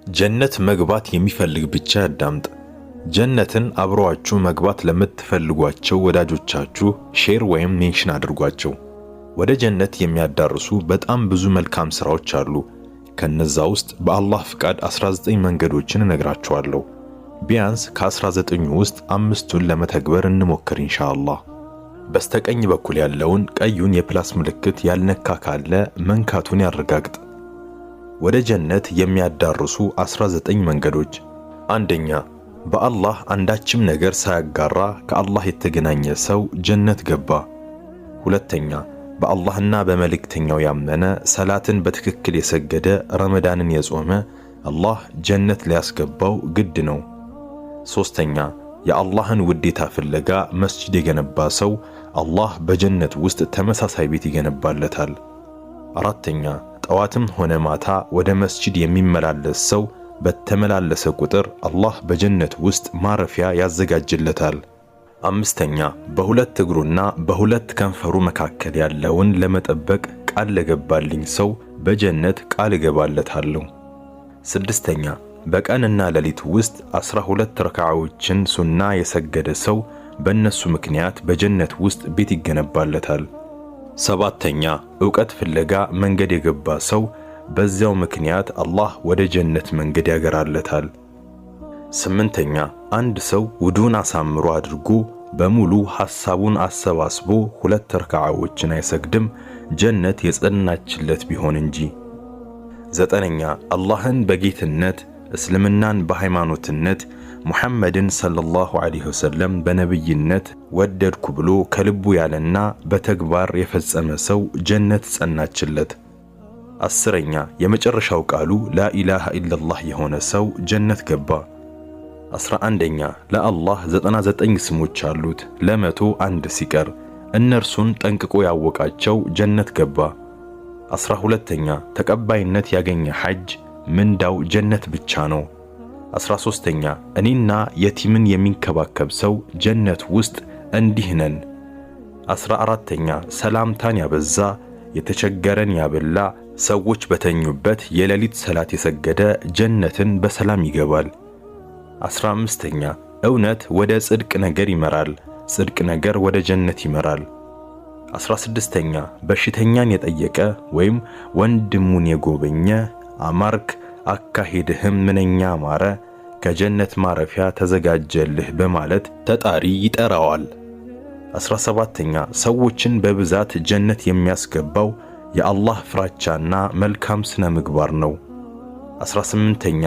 ጀነት መግባት የሚፈልግ ብቻ ያዳምጥ። ጀነትን አብረዋችሁ መግባት ለምትፈልጓቸው ወዳጆቻችሁ share ወይም mention አድርጓቸው። ወደ ጀነት የሚያዳርሱ በጣም ብዙ መልካም ስራዎች አሉ። ከነዛ ውስጥ በአላህ ፍቃድ 19 መንገዶችን እነግራችኋለሁ። ቢያንስ ከ19ኙ ውስጥ አምስቱን ለመተግበር እንሞክር ኢንሻአላህ። በስተቀኝ በኩል ያለውን ቀዩን የ plus ምልክት ያልነካ ካለ መንካቱን ያረጋግጥ። ወደ ጀነት የሚያዳርሱ 19 መንገዶች። አንደኛ፣ በአላህ አንዳችም ነገር ሳያጋራ ከአላህ የተገናኘ ሰው ጀነት ገባ። ሁለተኛ፣ በአላህና በመልእክተኛው ያመነ፣ ሰላትን በትክክል የሰገደ፣ ረመዳንን የጾመ አላህ ጀነት ሊያስገባው ግድ ነው። ሶስተኛ፣ የአላህን ውዴታ ፍለጋ መስጂድ የገነባ ሰው አላህ በጀነት ውስጥ ተመሳሳይ ቤት ይገነባለታል። አራተኛ፣ ጠዋትም ሆነ ማታ ወደ መስጂድ የሚመላለስ ሰው በተመላለሰ ቁጥር አላህ በጀነት ውስጥ ማረፊያ ያዘጋጅለታል። አምስተኛ፣ በሁለት እግሩና በሁለት ከንፈሩ መካከል ያለውን ለመጠበቅ ቃል ለገባልኝ ሰው በጀነት ቃል እገባለታለሁ። ስድስተኛ፣ በቀንና ሌሊት ውስጥ 12 ረካዓዎችን ሱና የሰገደ ሰው በእነሱ ምክንያት በጀነት ውስጥ ቤት ይገነባለታል። ሰባተኛ፣ ዕውቀት ፍለጋ መንገድ የገባ ሰው በዚያው ምክንያት አላህ ወደ ጀነት መንገድ ያገራለታል። ስምንተኛ፣ አንድ ሰው ውዱን አሳምሮ አድርጎ በሙሉ ሐሳቡን አሰባስቦ ሁለት ረካዓዎችን አይሰግድም ጀነት የጸናችለት ቢሆን እንጂ። ዘጠነኛ፣ አላህን በጌትነት፣ እስልምናን በሃይማኖትነት፣ ሙሐመድን ሰለላሁ ዐለይሂ ወሰለም በነብይነት ወደድኩ ብሎ ከልቡ ያለና በተግባር የፈጸመ ሰው ጀነት ጸናችለት። 10ኛ፣ የመጨረሻው ቃሉ ላኢላሃ ኢለላህ የሆነ ሰው ጀነት ገባ። 11ኛ፣ ለአላህ 99 ስሞች አሉት፣ ለመቶ አንድ ሲቀር እነርሱን ጠንቅቆ ያወቃቸው ጀነት ገባ። 12ኛ፣ ተቀባይነት ያገኘ ሐጅ ምንዳው ጀነት ብቻ ነው። 13ኛ፣ እኔና የቲምን የሚንከባከብ ሰው ጀነት ውስጥ እንዲህ ነን። 14ኛ፣ ሰላምታን ያበዛ፣ የተቸገረን ያበላ፣ ሰዎች በተኙበት የሌሊት ሰላት የሰገደ ጀነትን በሰላም ይገባል። 15ኛ፣ እውነት ወደ ጽድቅ ነገር ይመራል፣ ጽድቅ ነገር ወደ ጀነት ይመራል። 16ኛ፣ በሽተኛን የጠየቀ ወይም ወንድሙን የጎበኘ አማርክ፣ አካሄድህም ምንኛ አማረ፣ ከጀነት ማረፊያ ተዘጋጀልህ በማለት ተጣሪ ይጠራዋል። 17ኛ፣ ሰዎችን በብዛት ጀነት የሚያስገባው የአላህ ፍራቻና መልካም ስነ ምግባር ነው። 18ኛ